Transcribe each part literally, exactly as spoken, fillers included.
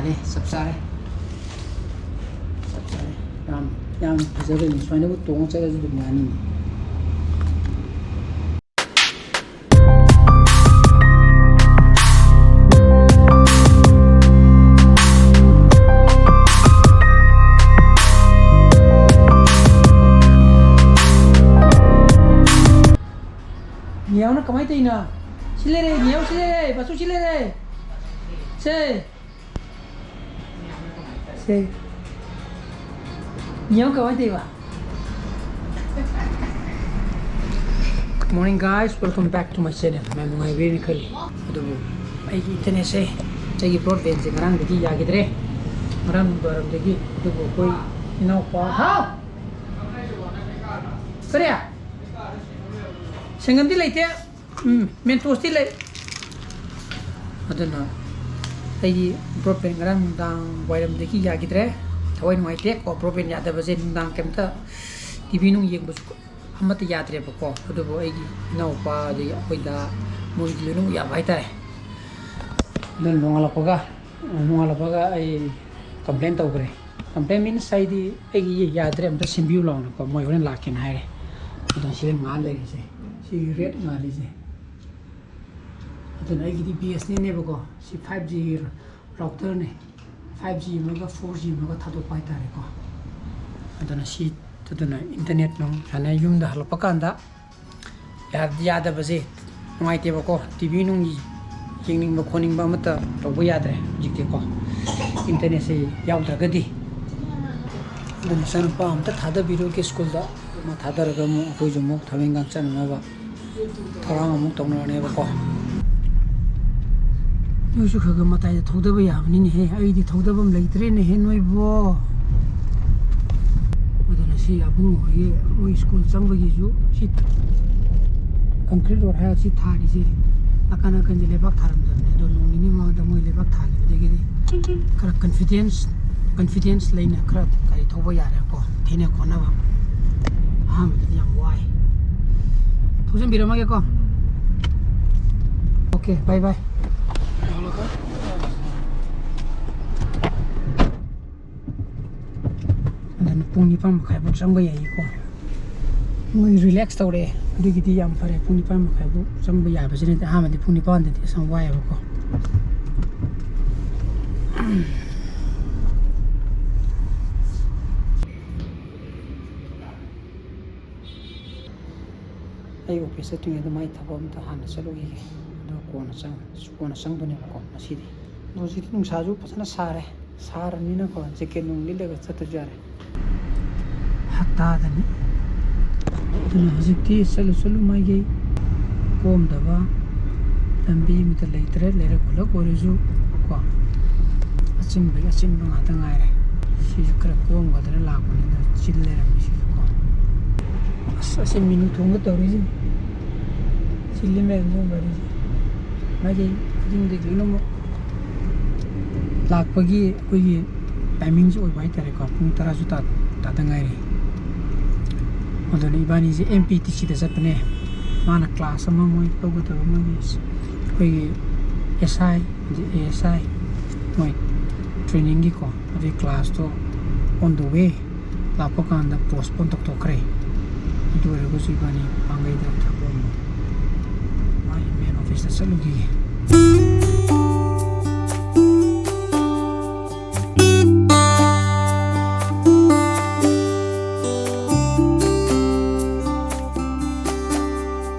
ꯌꯥꯔꯦ, ꯆꯞ ꯆꯥꯔꯦ꯫ ꯆꯞ ꯆꯥꯔꯦ꯫ ꯌꯥꯝ, ꯌꯥꯝ ꯐꯖꯕꯅꯤ꯫ ꯁꯨꯃꯥꯏꯅꯕꯨ ꯇꯣꯡꯉ ꯆꯠꯂꯁꯨ ꯑꯗꯨꯝ ꯌꯥꯅꯤ꯫ ꯅꯤꯌꯥꯎꯅ ꯀꯃꯥꯏꯅ ꯇꯧꯔꯤꯅꯣ? ꯁꯤ ꯂꯩꯔꯦ, ꯅꯤꯌꯥꯎ ꯁꯤ ꯂꯩꯔꯦ, ꯕꯥꯁꯨ ꯁꯤ ꯂꯩꯔꯦ꯫ ꯁꯦ꯫ ꯁꯦ꯫ ꯅꯤꯌꯥꯎ ꯀꯃꯥꯏꯅ ꯇꯧꯔꯤꯕ? Good morning, guys. Welcome back to my channel. ꯃꯌꯥꯝ ꯅꯨꯡꯉꯥꯏꯕꯤꯔꯦꯅ ꯈꯜꯂꯤ꯫ ꯑꯗꯨꯕꯨ ꯑꯩꯒꯤ internetꯁꯦ, ꯑꯩꯒꯤ broadbandꯁꯦ ꯉꯔꯥꯡꯗꯒꯤ ꯌꯥꯈꯤꯗ꯭ꯔꯦ꯫ ꯉꯔꯥꯡ ꯅꯨꯡꯗꯥꯡꯋꯥꯏꯔꯝꯗꯒꯤ꯫ ꯑꯗꯨꯕꯨ ꯑꯩꯈꯣꯏ ꯏꯅꯥꯎꯄꯥ, ꯍꯥꯎ! ꯀꯔꯤ? ꯁꯪꯒꯝꯗꯤ ꯂꯩꯇꯦ꯫ ꯎꯝ, Mentosꯇꯤ ꯂꯩ꯫ ꯑꯗꯨꯅ ꯑꯩꯒꯤ broadband ꯉꯔꯥꯡ ꯅꯨꯡꯗꯥꯡ ꯋꯥꯏꯔꯝꯗꯒꯤ ꯌꯥꯈꯤꯗ꯭ꯔꯦ꯫ ꯊꯋꯥꯏ ꯅꯨꯡꯉꯥꯏꯇꯦ ꯀꯣ, broadband ꯌꯥꯗꯕꯁꯦ꯫ ꯅꯨꯡꯗꯥꯡ ꯀꯩꯝꯇ TV ꯅꯨꯡ ꯌꯦꯡꯕꯁꯨ ꯑꯃꯠꯇ ꯌꯥꯗ꯭ꯔꯦꯕꯀꯣ꯫ ꯑꯗꯨꯕꯨ ꯑꯩꯒꯤ ꯏꯅꯥꯎꯄꯥ, ꯑꯗꯒꯤ ꯑꯩꯈꯣꯏ ꯗꯥ, ꯃꯣꯏꯗꯤ ꯂꯣꯏꯅꯃꯛ ꯌꯥꯕ ꯍꯥꯏꯇꯥꯔꯦ꯫ ꯑꯗꯨꯅ ꯅꯣꯡꯉꯥꯜꯂꯛꯄꯒ, ꯅꯣꯡꯉꯥꯜꯂꯛꯄꯒ ꯑꯩ complain ꯇꯧꯈ꯭ꯔꯦ꯫ Complain means ꯍꯥꯏꯗꯤ ꯑꯩꯒꯤ ꯌꯥꯗ꯭ꯔꯦ, ꯑꯝꯇ ꯁꯦꯝꯕꯤꯌꯨ ꯂꯥꯎꯅꯀꯣ꯫ ꯃꯣꯏ ꯍꯣꯔꯦꯟ ꯂꯥꯛꯀꯦꯅ ꯍꯥꯏꯔꯦ꯫ ꯑꯗꯣ ꯁꯤꯗ ꯉꯥꯜ ꯂꯩꯔꯤꯁꯦ, ꯁꯤ red ꯉꯥꯜꯂꯤꯁꯦ꯫ ꯑꯗꯨꯅ ꯑꯩꯒꯤꯗꯤ BSNLꯅꯦꯕꯀꯣ꯫ ꯁꯤ five G routerꯅꯦ꯫ Five G ꯑꯃꯒ four G ꯑꯃꯒ ꯊꯥꯗꯣꯛꯄ ꯍꯥꯏꯇꯥꯔꯦꯀꯣ꯫ ꯑꯗꯨꯅ ꯁꯤ, ꯑꯗꯨꯅ internet ꯅꯨꯡ ꯁꯥꯟꯅ ꯌꯨꯝꯗ ꯍꯜꯂꯛꯄ ꯀꯥꯟꯗ ꯌꯥ-, ꯌꯥꯗꯕꯁꯦ ꯅꯨꯡꯉꯥꯏꯇꯦꯕꯀꯣ꯫ TV ꯅꯨꯡ ꯌꯦꯡꯅꯤꯡꯕ ꯈꯣꯠꯅꯤꯡꯕ ꯑꯃꯠꯇ ꯇꯧꯕ ꯌꯥꯗ꯭ꯔꯦ ꯍꯧꯖꯤꯛꯇꯤꯀꯣ, internetꯁꯦ ꯌꯥꯎꯗ꯭ꯔꯒꯗꯤ꯫ ꯑꯗꯨꯅ ꯏꯆꯥꯅꯨꯄꯥ ꯑꯝꯇ ꯊꯥꯗꯕꯤꯔꯨꯒꯦ ꯁ꯭ꯀꯨꯜꯗ꯫ ꯑꯃ ꯊꯥꯗꯔꯒ ꯑꯃꯨꯛ ꯑꯩꯈꯣꯏꯁꯨ ꯑꯃꯨꯛ ꯊꯕꯛ ꯏꯪꯈꯥꯡ ꯆꯠꯅꯅꯕ ꯊꯧꯔꯥꯡ ꯑꯃꯨꯛ ꯇꯧꯅꯔꯅꯦꯕꯀꯣ꯫ ꯅꯣꯏꯁꯨ ꯈꯔ ꯈꯔ ꯃꯇꯥꯏꯗ ꯊꯧꯗꯕ ꯌꯥꯕꯅꯤꯅꯦꯍꯦ, ꯑꯩꯗꯤ ꯊꯧꯗꯕꯝ ꯂꯩꯇ꯭ꯔꯦꯅꯦꯍꯦ ꯅꯣꯏꯕꯣ꯫ ꯑꯗꯨꯅ ꯁꯤ ꯑꯕꯨꯡꯉꯣ ꯍꯣꯏꯒꯤ ꯃꯣꯏ ꯁ꯭ꯀꯨꯜ ꯆꯪꯕꯒꯤꯁꯨ ꯁꯤ concrete road ꯍꯥꯏꯔ ꯁꯤ ꯊꯥꯔꯤꯁꯦ ꯅꯥꯀꯟ ꯅꯥꯀꯟꯁꯦ ꯂꯩꯕꯥꯛ ꯊꯥꯔꯝꯗꯕꯅꯦ, ꯑꯗꯣ ꯅꯣꯡ ꯅꯤꯅꯤ ꯃꯃꯥꯡꯗ ꯃꯣꯏ ꯂꯩꯕꯥꯛ ꯊꯥꯈꯤꯕꯗꯒꯤꯗꯤ ꯈꯔ confidence, confidence ꯂꯩꯅ ꯈꯔ ꯒꯥꯔꯤ ꯊꯧꯕ ꯌꯥꯔꯦꯀꯣ꯫ ꯊꯦꯡꯅ ꯈꯣꯠꯅꯕ ꯑꯍꯥꯟꯕꯗꯗꯤ ꯌꯥꯝ ꯋꯥꯏ꯫ ꯊꯧꯖꯤꯟꯕꯤꯔꯝꯃꯒꯦꯀꯣ꯫ Okay, bye bye꯫ ꯄꯨꯡ ꯅꯤꯄꯥꯟ ꯃꯈꯥꯏꯐꯥꯎ ꯆꯪꯕ ꯌꯥꯏꯀꯣ꯫ ꯃꯣꯏ ꯔꯤꯂꯦꯛꯁ ꯇꯧꯔꯛꯑꯦ, ꯑꯗꯨꯒꯤꯗꯤ ꯌꯥꯝ ꯐꯔꯦ꯫ ꯄꯨꯡ ꯅꯤꯄꯥꯟ ꯃꯈꯥꯏꯐꯥꯎ ꯆꯪꯕ ꯌꯥꯕꯁꯤꯅꯗꯤ, ꯑꯍꯥꯟꯕꯗꯤ ꯄꯨꯡ ꯅꯤꯄꯥꯟꯗꯗꯤ ꯑꯁ ꯌꯥꯝ ꯋꯥꯏꯑꯦꯕꯀꯣ꯫ ꯑꯩ ꯑꯣꯐꯤꯁ ꯆꯠꯇ꯭ꯔꯤꯉꯩꯗ ꯃꯥꯏ ꯊꯕꯛ ꯑꯝꯇ ꯍꯥꯟꯅ ꯆꯠꯂꯨꯈꯤꯒꯦ, ꯑꯗꯨꯒ ꯀꯣꯟꯅ ꯆꯪ-, ꯀꯣꯟꯅ ꯆꯪꯗꯣꯏꯅꯦꯕꯀꯣ ꯉꯁꯤꯗꯤ꯫ ꯑꯗꯣ ꯍꯧꯖꯤꯛꯇꯤ ꯅꯨꯡꯁꯥꯁꯨ ꯐꯖꯅ ꯁꯥꯔꯦ, ꯁꯥꯔꯕꯅꯤꯅꯀꯣ ꯖꯦꯀꯦꯠ ꯅꯨꯡ ꯂꯤꯠꯂꯒ ꯆꯠꯇ꯭ꯔꯁꯨ ꯌꯥꯔꯦ꯫ ꯍꯞꯇꯥꯗꯅꯤ꯫ ꯑꯗꯨꯅ ꯍꯧꯖꯤꯛꯇꯤ ꯆꯠꯂꯨ ꯆꯠꯂꯨ ꯃꯥꯏꯒꯤ ꯀꯣꯝꯗꯕ ꯂꯝꯕꯤ ꯑꯃꯠꯇ ꯂꯩꯇ꯭ꯔꯦ꯫ ꯂꯩꯔꯛ ꯈꯨꯂꯛ ꯑꯣꯏꯔꯁꯨ ꯀꯣ, ꯑꯆꯤꯟꯕꯒꯤ ꯑꯆꯤꯟꯕ ꯉꯥꯛꯇ ꯉꯥꯏꯔꯦ꯫ ꯁꯤꯁꯨ ꯈꯔ ꯀꯣꯝꯒꯗ꯭ꯔꯥ ꯂꯥꯛꯄꯅꯤꯅ ꯆꯤꯜ ꯂꯩꯔꯝꯃꯤ ꯁꯤꯁꯨ ꯀꯣ꯫ ꯑꯁ, ꯑꯁꯤ ꯃꯤꯅꯨ ꯊꯣꯡꯕ ꯇꯧꯔꯤꯁꯤ꯫ ꯆꯤꯜꯂꯤ ꯃꯌꯥꯝꯁꯤꯅ ꯒꯥꯔꯤꯁꯦ꯫ ꯃꯥꯏꯀꯩ ꯈꯨꯗꯤꯡꯗꯒꯤ ꯂꯣꯏꯅꯃꯛ ꯂꯥꯛꯄꯒꯤ ꯑꯩꯈꯣꯏꯒꯤ ꯇꯥꯏꯃꯤꯡꯁꯦ ꯑꯣꯏꯕ ꯍꯥꯏꯇꯥꯔꯦꯀꯣ꯫ ꯄꯨꯡ ꯇꯔꯥꯁꯨ ꯇꯥ-, ꯇꯥꯗ ꯉꯥꯏꯔꯤ꯫ ꯑꯗꯨꯅ ꯏꯕꯥꯅꯤꯁꯦ ꯑꯦꯝ ꯄꯤ ꯇꯤ ꯁꯤꯗ ꯆꯠꯄꯅꯦ꯫ ꯃꯥꯅ ꯀ꯭ꯂꯥꯁ ꯑꯃ ꯃꯣꯏ ꯂꯧꯒꯗꯕ, ꯃꯣꯏꯒꯤ ꯑꯩꯈꯣꯏꯒꯤ ꯑꯦꯁ ꯑꯥꯏ, ꯑꯦ ꯑꯦꯁ ꯑꯥꯏ ꯃꯣꯏ ꯇ꯭ꯔꯦꯅꯤꯡꯒꯤꯀꯣ, ꯑꯗꯨꯒꯤ ꯀ꯭ꯂꯥꯁꯇꯣ on the way ꯂꯥꯛꯄ ꯀꯥꯟꯗ ꯄꯣꯁꯄꯣꯟ ꯇꯧꯊꯣꯛꯈ꯭ꯔꯦ꯫ ꯑꯗꯨ ꯑꯣꯏꯔꯒꯁꯨ ꯏꯕꯥꯅꯤ ꯄꯥꯡꯒꯩꯗ ꯊꯕꯛ ꯑꯃ ꯃꯥꯒꯤ ꯃꯦꯟ ꯑꯣꯐꯤꯁꯇ ꯆꯠꯂꯨꯈꯤꯒꯦ꯫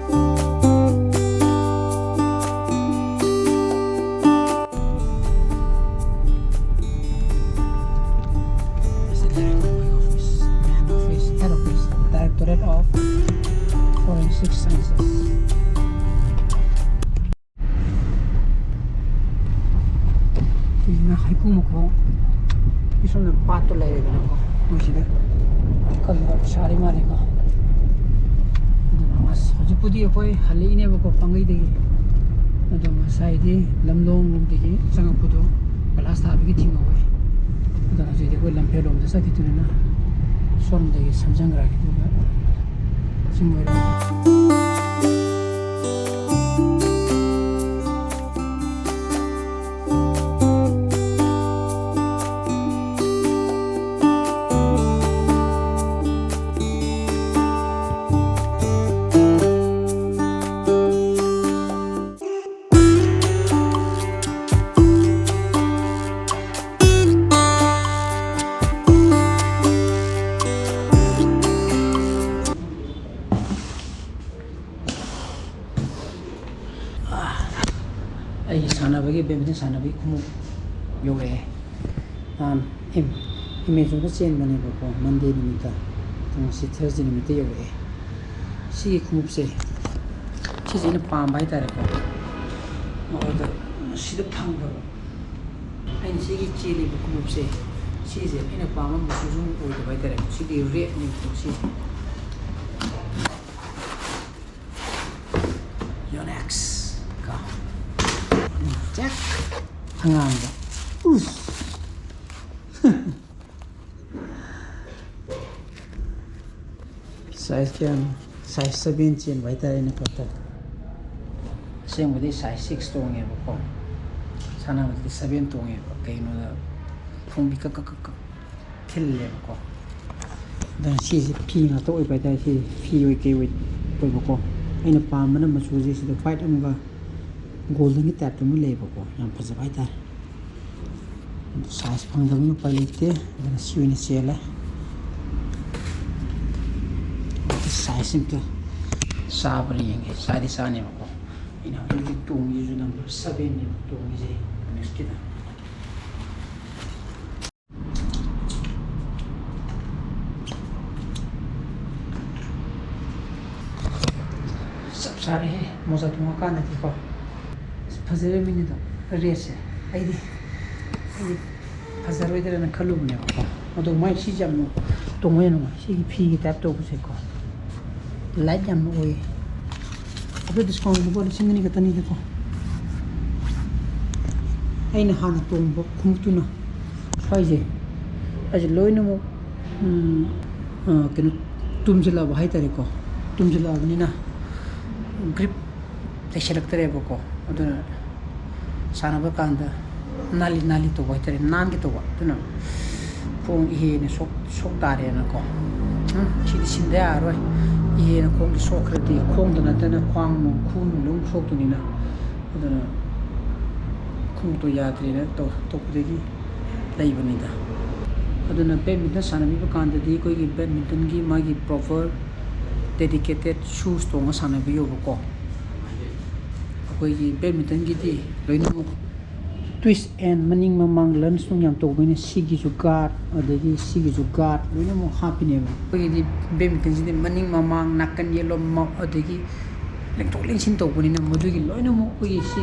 Directorate of Forensic Sciences꯫ ꯁꯤꯁꯤꯅ ꯍꯩꯀꯨ ꯃꯈꯣꯡ, ꯁꯣꯝꯗ ꯄꯥꯠꯇꯣ ꯂꯩꯔꯦꯗꯅꯀꯣ, ꯃꯣꯏꯁꯤꯗ ꯀꯜꯂꯒ ꯁꯥꯔꯤ ꯃꯥꯜꯂꯦꯀꯣ꯫ ꯑꯗꯨꯅ ꯑꯁ, ꯍꯧꯖꯤꯛꯄꯨꯗꯤ ꯑꯩꯈꯣꯏ ꯍꯜꯂꯛꯏꯅꯦꯕꯀꯣ ꯄꯥꯡꯒꯩꯗꯒꯤ, ꯑꯗꯣ ꯉꯁꯥꯏꯗꯤ ꯂꯝꯂꯣꯡ ꯂꯣꯝꯗꯒꯤ ꯆꯪꯉꯛꯄꯗꯣ ꯀꯣꯏꯂꯥꯁ ꯊꯥꯕꯒꯤ ꯊꯤꯡꯍꯧꯋꯦ꯫ ꯑꯗꯣ ꯍꯧꯖꯤꯛꯇꯤ ꯑꯩꯈꯣꯏ ꯂꯝꯐꯦꯜ ꯂꯣꯝꯗ ꯆꯠꯈꯤꯗꯣꯏꯅꯤꯅ ꯁꯣꯝꯗꯒꯤ ꯁꯦꯝꯖꯤꯟꯈ꯭ꯔꯒꯦ, ꯑꯗꯨꯒ ꯆꯤꯡ ꯑꯣꯏꯔꯣꯝ꯫ ꯁꯥꯟꯅꯕꯒꯤ ꯈꯣꯡꯎꯞ ꯌꯧꯔꯛꯑꯦ꯫ ꯅꯍꯥꯟ ꯑꯦꯝ-, ꯑꯦꯃꯦꯖꯣꯟꯗ ꯆꯦꯟꯕꯅꯦꯕꯀꯣ, ꯃꯟꯗꯦ ꯅꯨꯃꯤꯠꯇ꯫ ꯉꯁꯤ ꯊꯔꯁꯗꯦ ꯅꯨꯃꯤꯠꯇ ꯌꯧꯔꯛꯑꯦ꯫ ꯁꯤꯒꯤ ꯈꯣꯡꯎꯞꯁꯦ, ꯁꯤꯁꯦ ꯑꯩꯅ ꯄꯥꯝꯕ ꯍꯥꯏꯇꯥꯔꯦꯀꯣ꯫ ꯑꯗꯨꯗ ꯁꯤꯗ ꯐꯪꯗꯕ꯫ ꯑꯩꯅ ꯁꯤꯒꯤ ꯆꯦꯜꯂꯤꯕ ꯈꯣꯡꯎꯞꯁꯦ, ꯁꯤꯁꯦ ꯑꯩꯅ ꯄꯥꯝꯕ ꯃꯆꯨꯁꯨ ꯑꯣꯏꯗꯕ ꯍꯥꯏꯇꯥꯔꯦꯀꯣ꯫ ꯁꯤꯗꯤ ꯔꯦꯗꯅꯦꯕꯀꯣ, ꯁꯤꯁꯦ꯫ ꯌꯣꯅꯦꯛꯁ ꯀꯣ꯫ ꯆꯦꯛ꯫ ꯑꯉꯥꯡꯕ꯫ ꯎꯁ꯫ ꯁꯥꯏꯖ ꯀꯌꯥꯅꯣ? ꯁꯥꯏꯖ ꯁꯕꯦꯟ ꯆꯦꯟꯕ ꯍꯥꯏꯇꯥꯔꯦꯅꯦ ꯄꯣꯠꯇꯣ꯫ ꯑꯁꯦꯡꯕꯗꯤ ꯁꯥꯏꯖ ꯁꯤꯛꯁ ꯇꯣꯡꯉꯦꯕꯀꯣ꯫ ꯁꯥꯟꯅꯕꯗꯗꯤ ꯁꯕꯦꯟ ꯇꯣꯡꯉꯦꯕ꯫ ꯀꯩꯒꯤꯅꯣꯗ ꯈꯣꯡꯕꯤ ꯀꯛ ꯀꯛ ꯀꯛ ꯀꯛ ꯊꯤꯜꯂꯦꯕꯀꯣ꯫ ꯑꯗꯨꯅ ꯁꯤꯁꯦ ꯐꯤ ꯉꯥꯛꯇ ꯑꯣꯏꯕ ꯍꯥꯏꯇꯥꯔꯦ꯫ ꯁꯤꯁꯦ ꯐꯤ ꯑꯣꯏ ꯀꯩ ꯑꯣꯏ ꯑꯣꯏꯕꯀꯣ꯫ ꯑꯩꯅ ꯄꯥꯝꯕꯅ ꯃꯆꯨꯁꯦ ꯁꯤꯗ ꯋꯥꯏꯠ ꯑꯃꯒ ꯒꯣꯜꯗꯟꯒꯤ ꯇꯥꯏꯞꯇ ꯑꯃ ꯂꯩꯌꯦꯕꯀꯣ꯫ ꯌꯥꯝ ꯐꯖꯕ ꯍꯥꯏꯇꯥꯔꯦ꯫ ꯑꯗꯨ ꯁꯥꯏꯖ ꯐꯪꯗꯕꯅꯤꯅ ꯎꯄꯥꯏ ꯂꯩꯇꯦ꯫ ꯑꯗꯨꯅ ꯁꯤ ꯑꯣꯏꯅ ꯆꯦꯜꯂꯦ꯫ ꯑꯗꯨ ꯁꯥꯏꯖꯁꯤ ꯑꯝꯇ ꯆꯥꯕ꯭ꯔꯥ ꯌꯦꯡꯒꯦ꯫ ꯆꯥꯗꯤ ꯆꯥꯅꯦꯕꯀꯣ꯫ ꯑꯩꯅ ꯍꯧꯖꯤꯛ ꯍꯧꯖꯤꯛ ꯇꯣꯡꯉꯤꯁꯤꯁꯨ ꯅꯝꯕꯔ ꯁꯕꯦꯟꯅꯦꯕ ꯇꯣꯡꯉꯤꯁꯦ ꯌꯣꯅꯦꯛꯁꯀꯤꯗ꯫ ꯆꯞ ꯆꯥꯔꯦꯍꯦ, ꯃꯣꯖꯥ ꯇꯣꯡꯉꯀꯥꯟꯗꯗꯤꯀꯣ꯫ ꯑꯁ, ꯐꯖꯔꯝꯃꯤꯅꯦ ꯑꯗꯣ, ꯔꯦꯠꯁꯦ꯫ ꯑꯩꯗꯤ, ꯑꯩꯗꯤ ꯐꯖꯔꯣꯏꯗ꯭ꯔꯅ ꯈꯜꯂꯨꯕꯅꯦꯕꯀꯣ꯫ ꯑꯗꯣ ꯃꯥꯏ ꯁꯤꯁꯦ ꯌꯥꯝ ꯇꯣꯡꯕ ꯌꯥꯝ ꯅꯨꯡꯉꯥꯏ꯫ ꯁꯤꯒꯤ ꯐꯤꯒꯤ ꯇꯥꯏꯞ ꯇꯧꯕꯁꯦꯀꯣ, ꯂꯥꯏꯠ ꯌꯥꯝꯅ ꯑꯣꯏꯌꯦ꯫ ꯑꯗꯣ ꯗꯤꯁꯀꯥꯎꯟ ꯂꯨꯄꯥ ꯂꯤꯁꯤꯡ ꯑꯅꯤ ꯈꯛꯇꯅꯤꯗꯀꯣ꯫ ꯑꯩꯅ ꯍꯥꯟꯅ ꯇꯣꯡꯕ ꯈꯣꯡꯎꯞꯇꯨꯅ ꯁ꯭ꯋꯥꯏꯁꯦ, ꯑꯩꯁꯦ ꯂꯣꯏꯅꯃꯛ, ꯎꯝ, ꯑ, ꯀꯩꯅꯣ, ꯇꯨꯝꯁꯤꯜꯂꯛꯑꯕ ꯍꯥꯏꯇꯥꯔꯦꯀꯣ꯫ ꯇꯨꯝꯁꯤꯜꯂꯛꯑꯕꯅꯤꯅ ꯒ꯭ꯔꯤꯞ ꯂꯩꯁꯤꯜꯂꯛꯇ꯭ꯔꯦꯕꯀꯣ꯫ ꯑꯗꯨꯅ ꯁꯥꯟꯅꯕ ꯀꯥꯟꯗ ꯅꯥꯜꯂꯤ ꯅꯥꯜꯂꯤ ꯇꯧꯕ ꯍꯥꯏꯇꯥꯔꯦ, ꯅꯥꯟꯒꯦ ꯇꯧꯕ꯫ ꯑꯗꯨꯅ ꯈꯣꯡ ꯏꯍꯦꯟꯅ ꯁꯣꯛ-, ꯁꯣꯛ ꯇꯥꯔꯦꯅꯀꯣ꯫ ꯎꯝ, ꯁꯤꯗꯤ ꯁꯤꯟꯗ ꯌꯥꯔꯔꯣꯏ꯫ ꯏꯍꯦꯟꯅ ꯈꯣꯡꯁꯦ ꯁꯣꯛꯈ꯭ꯔꯗꯤ ꯈꯣꯡꯗ ꯅꯠꯇꯅ ꯈ꯭ꯋꯥꯡ ꯅꯨꯡ, ꯈꯨ ꯅꯨꯡ ꯂꯣꯏ ꯁꯣꯛꯇꯣꯏꯅꯤꯅ꯫ ꯑꯗꯨꯅ ꯈꯣꯡꯎꯞꯇꯣ ꯌꯥꯗ꯭ꯔꯦꯅ ꯇꯧ-, ꯑꯇꯣꯞꯄꯗꯒꯤ ꯂꯩꯕꯅꯤꯗ꯫ ꯑꯗꯨꯅ badminton ꯁꯥꯟꯅꯕꯤꯕ ꯀꯥꯟꯗꯗꯤ ꯑꯩꯈꯣꯏꯒꯤ badmintonꯒꯤ ꯃꯥꯒꯤ proper dedicated shoes ꯇꯣꯡꯉ ꯁꯥꯟꯅꯕꯤꯌꯣꯕꯀꯣ꯫ ꯑꯩꯈꯣꯏꯒꯤ badmintonꯒꯤꯗꯤ ꯂꯣꯏꯅꯃꯛ Twist and ꯃꯅꯤꯡ ꯃꯃꯥꯡ lunge ꯅꯨꯡ ꯌꯥꯝ ꯇꯧꯕꯅꯤꯅ ꯁꯤꯒꯤꯁꯨ guard, ꯑꯗꯒꯤ ꯁꯤꯒꯤꯁꯨ guard ꯂꯣꯏꯅꯃꯛ ꯍꯥꯞꯄꯤꯅꯦꯕ꯫ ꯑꯩꯈꯣꯏꯒꯤꯗꯤ badminton ꯁꯤꯗꯤ ꯃꯅꯤꯡ ꯃꯃꯥꯡ ꯅꯥꯀꯟ ꯌꯦꯠꯂꯣꯝ ꯃ-, ꯑꯗꯒꯤ ꯂꯦꯡꯊꯣꯛ ꯂꯦꯡꯁꯤꯟ ꯇꯧꯕꯅꯤꯅ ꯃꯗꯨꯒꯤ ꯂꯣꯏꯅꯃꯛ ꯑꯩꯈꯣꯏꯒꯤ ꯁꯤ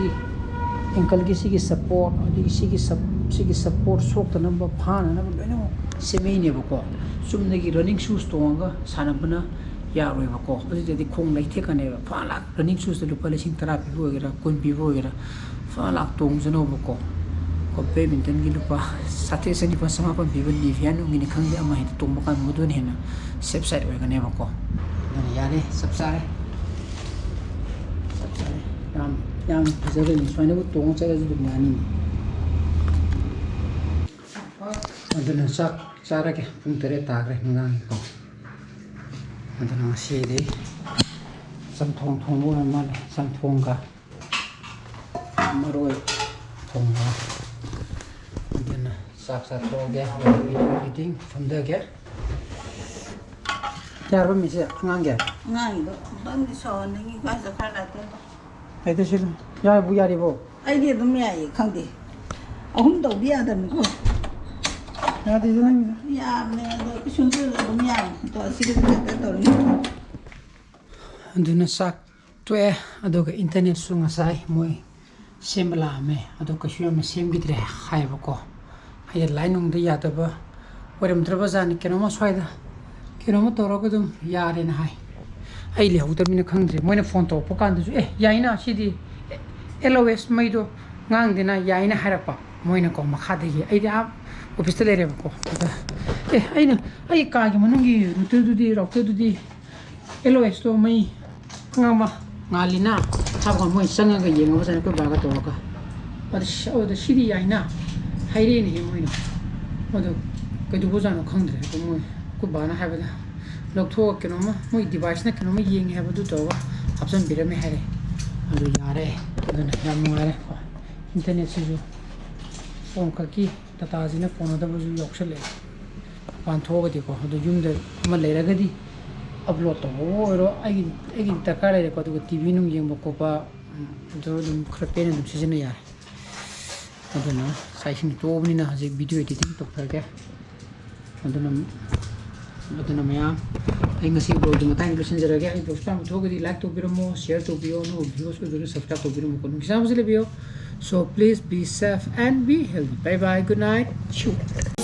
ankle ꯒꯤ ꯁꯤꯒꯤ support, ꯑꯗꯒꯤ ꯁꯤꯒꯤ sup-, ꯁꯤꯒꯤ support ꯁꯣꯛꯇꯅꯕ ꯐꯥꯅꯅꯕ ꯂꯣꯏꯅꯃꯛ ꯁꯦꯝꯃꯛꯏꯅꯦꯕꯀꯣ꯫ ꯆꯨꯝꯅꯒꯤ running shoes ꯇꯣꯡꯉꯒ ꯁꯥꯟꯅꯕꯅ ꯌꯥꯔꯣꯏꯕꯀꯣ꯫ ꯑꯗꯨꯗꯗꯤ ꯈꯣꯡ ꯂꯩꯊꯦꯛꯀꯅꯦꯕ꯫ ꯐꯥ ꯂꯥꯛ running shoes ꯇ ꯂꯨꯄꯥ ꯂꯤꯁꯤꯡ ꯇꯔꯥ ꯄꯤꯕ ꯑꯣꯏꯒꯦꯔꯥ, ꯀꯨꯟ ꯄꯤꯕ ꯑꯣꯏꯒꯦꯔꯥ, ꯐꯥ ꯂꯥꯛ ꯇꯣꯡꯖꯅꯧꯕꯀꯣ꯫ ꯀꯣ, badminton ꯒꯤ ꯂꯨꯄꯥ ꯆꯥꯇ꯭ꯔꯦꯠ ꯆꯅꯤꯄꯥꯜ ꯆꯃꯥꯄꯜ ꯄꯤꯕ Nivea ꯅꯨꯡꯒꯤꯅꯤ ꯈꯪꯗꯦ, ꯑꯃ ꯍꯦꯛꯇ ꯇꯣꯡꯕ ꯀꯥꯟꯗ ꯃꯗꯨꯅ ꯍꯦꯟꯅ safe side ꯑꯣꯏꯒꯅꯦꯕꯀꯣ꯫ ꯑꯗꯨꯅ ꯌꯥꯔꯦ, ꯆꯞ ꯆꯥꯔꯦ, ꯆꯞ ꯆꯥꯔꯦ꯫ ꯌꯥꯝ, ꯌꯥꯝ ꯐꯖꯕꯅꯤ꯫ ꯁꯨꯃꯥꯏꯅꯕꯨ ꯇꯣꯡꯉ ꯆꯠꯂꯁꯨ ꯑꯗꯨꯝ ꯌꯥꯅꯤ꯫ ꯑꯗꯨꯅ ꯆꯥꯛ ꯆꯥꯔꯒꯦ, ꯄꯨꯡ ꯇꯔꯦꯠ ꯇꯥꯈ꯭ꯔꯦ ꯅꯨꯡꯗꯥꯡꯒꯤꯀꯣ꯫ ꯑꯗꯨꯅ ꯉꯁꯤꯗꯤ ꯆꯝꯊꯣꯡ ꯊꯣꯡꯕ ꯑꯣꯏꯔ ꯃꯥꯜꯂꯦ, ꯆꯝꯊꯣꯡꯒ ꯃꯔꯣꯏ ꯊꯣꯡꯕ꯫ ꯑꯗꯨꯅ ꯆꯥꯛ ꯆꯥꯊꯣꯛꯑꯒꯦ, reading ꯐꯝꯊꯒꯦ꯫ ꯌꯥꯔꯕ ꯃꯤꯁꯦ ꯑꯉꯥꯡꯒꯤ? ꯑꯉꯥꯡꯒꯤꯗꯣ ꯑꯝꯇꯪꯗꯤ ꯁꯧꯍꯟꯅꯤꯡꯉꯤ, ꯀꯥꯏ ꯆꯠꯈ꯭ꯔ ꯂꯥꯛꯇꯣꯏꯅꯣ? ꯂꯩꯇꯦ ꯁꯤꯗ꯫ ꯌꯥꯔꯤꯕꯨ ꯌꯥꯔꯤꯕꯣ? ꯑꯩꯗꯤ ꯑꯗꯨꯝ ꯌꯥꯏꯌꯦ, ꯈꯪꯗꯦ꯫ ꯑꯍꯨꯝ ꯇꯧꯕꯤ ꯌꯥꯗꯕꯅꯤꯀꯣ꯫ ꯌꯥꯗꯦ ꯅꯪꯒꯤꯗꯣ꯫ ꯌꯥꯝꯅꯦ, ꯑꯗꯣ ꯏꯁꯨꯡꯁꯨ ꯑꯗꯨꯝ ꯌꯥꯝꯃꯦ꯫ ꯑꯗꯣ ꯑꯁꯤꯒꯤꯗꯤ ꯀꯩꯅꯣ ꯇꯧꯔꯅꯤ꯫ ꯑꯗꯨꯅ ꯆꯥꯛ ꯇꯣꯛꯑꯦ, ꯑꯗꯨꯒ internet ꯁꯨ ꯉꯁꯥꯏ ꯃꯣꯏ ꯁꯦꯝꯕ ꯂꯥꯛꯑꯝꯃꯦ, ꯑꯗꯣ ꯀꯩꯁꯨ ꯌꯥꯝꯅ ꯁꯦꯝꯈꯤꯗ꯭ꯔꯦ ꯍꯥꯏꯌꯦꯕꯀꯣ꯫ ꯍꯥꯏꯗꯤ line ꯅꯨꯡꯗ ꯌꯥꯗꯕ ꯑꯣꯏꯔꯝꯗ꯭ꯔꯕꯖꯥꯠꯅꯤ, ꯀꯩꯅꯣꯝꯃ ꯁ꯭ꯋꯥꯏꯗ ꯀꯩꯅꯣꯝꯃ ꯇꯧꯔꯒ ꯑꯗꯨꯝ ꯌꯥꯔꯦꯅ ꯍꯥꯏ꯫ ꯑꯩ ꯂꯩꯍꯧꯗꯕꯅꯤꯅ ꯈꯪꯗ꯭ꯔꯦ꯫ ꯃꯣꯏꯅ phone ꯇꯧꯔꯛꯄ ꯀꯥꯟꯗꯁꯨ, "ꯑꯦ, ꯌꯥꯏꯅ, ꯁꯤꯗꯤ LOS ꯃꯩꯗꯣ ꯉꯥꯡꯗꯦꯅ ꯌꯥꯏꯅ" ꯍꯥꯏꯔꯛꯄ ꯃꯣꯏꯅꯀꯣ꯫ ꯃꯈꯥꯗꯒꯤ ꯑꯩꯗꯤ ꯑꯥ office ꯇ ꯂꯩꯔꯦꯕꯀꯣ꯫ ꯑꯗ, "ꯑꯦ, ꯑꯩꯅ ꯑꯩ ꯀꯥꯒꯤ ꯃꯅꯨꯡꯒꯤ router ꯗꯨꯗꯤ, router ꯗꯨꯗꯤ LOS ꯇꯣ ꯃꯩ ꯑꯉꯥꯡꯕ ꯉꯥꯜꯂꯤꯅ" ꯍꯥꯏꯕ ꯀꯥꯟꯗ ꯃꯣꯏ ꯆꯪꯉꯒ ꯌꯦꯡꯉꯕꯖꯥꯠꯅꯤ ꯑꯩꯈꯣꯏ ꯕꯥꯒ ꯇꯧꯔꯒ꯫ ꯑꯗ ꯁꯤ-, ꯑꯗꯨꯗ "ꯁꯤꯗꯤ ꯌꯥꯏꯅ" ꯍꯥꯏꯔꯛꯑꯦꯅꯦꯍꯦ ꯃꯣꯏꯅ꯫ ꯑꯗꯣ ꯀꯩꯗꯧꯕꯖꯥꯠꯅꯣ ꯈꯪꯗ꯭ꯔꯦ꯫ ꯑꯗꯣ ꯃꯣꯏ, ꯑꯩꯈꯣꯏ ꯕꯥꯅ ꯍꯥꯏꯕꯗ ꯂꯧꯊꯣꯛꯑꯒ ꯀꯩꯅꯣꯝꯃ, ꯃꯣꯏ device ꯅ ꯀꯩꯅꯣꯝꯃ ꯌꯦꯡꯉꯦ ꯍꯥꯏꯕꯗꯨ ꯇꯧꯔꯒ ꯍꯥꯞꯆꯤꯟꯕꯤꯔꯝꯃꯦ ꯍꯥꯏꯔꯦ꯫ ꯑꯗꯨ ꯌꯥꯔꯦ꯫ ꯑꯗꯨꯅ ꯌꯥꯝ ꯅꯨꯡꯉꯥꯏꯔꯦ꯫ Internet ꯁꯤꯁꯨ ꯐꯣꯟ ꯈꯛꯀꯤ data ꯁꯤꯅ ꯀꯣꯟꯅꯗꯕꯁꯨ ꯌꯥꯎꯁꯜꯂꯛꯑꯦ꯫ ꯃꯄꯥꯟ ꯊꯣꯛꯑꯒꯗꯤꯀꯣ, ꯑꯗꯨ ꯌꯨꯝꯗ ꯑꯃ ꯂꯩꯔꯒꯗꯤ upload ꯇꯧꯕꯕꯨ ꯑꯣꯏꯔꯣ, ꯑꯩꯒꯤ, ꯑꯩꯒꯤ ꯗꯔꯀꯥꯔ ꯂꯩꯔꯦꯀꯣ꯫ ꯑꯗꯨꯒ TV ꯅꯨꯡ ꯌꯦꯡꯕ ꯈꯣꯠꯄ, ꯎꯝ, ꯑꯗꯨ ꯑꯗꯨꯝ ꯈꯔ ꯄꯦꯟꯅ ꯑꯗꯨꯝ ꯁꯤꯖꯤꯟꯅ ꯌꯥꯔꯦ꯫ ꯑꯗꯨꯅ ꯆꯥꯛ ꯏꯁꯤꯡ ꯇꯣꯛꯑꯕꯅꯤꯅ ꯍꯧꯖꯤꯛ video editing ꯇꯧꯊꯔꯒꯦ꯫ ꯑꯗꯨꯅ ꯑꯗꯨꯅ ꯃꯌꯥꯝ, ꯑꯩ ꯉꯁꯤ vlogꯗꯤ ꯃꯇꯥꯡ ꯂꯣꯏꯁꯤꯟꯖꯔꯒꯦ꯫ ꯑꯩ vlogꯁꯦ ꯄꯥꯝꯕ ꯊꯣꯛꯑꯒꯗꯤ like ꯇꯧꯕꯤꯔꯝꯃꯣ, share ꯇꯧꯕꯤꯌꯣ, ꯑꯅꯧꯕ viewers ꯑꯣꯏꯕꯗꯨ subscribe ꯇꯧꯕꯤꯔꯝꯃꯣꯀꯣ꯫ ꯅꯨꯡꯁꯤꯅꯕꯁꯨ ꯂꯩꯕꯤꯌꯣ꯫ So please be safe and be healthy. Bye bye, good night.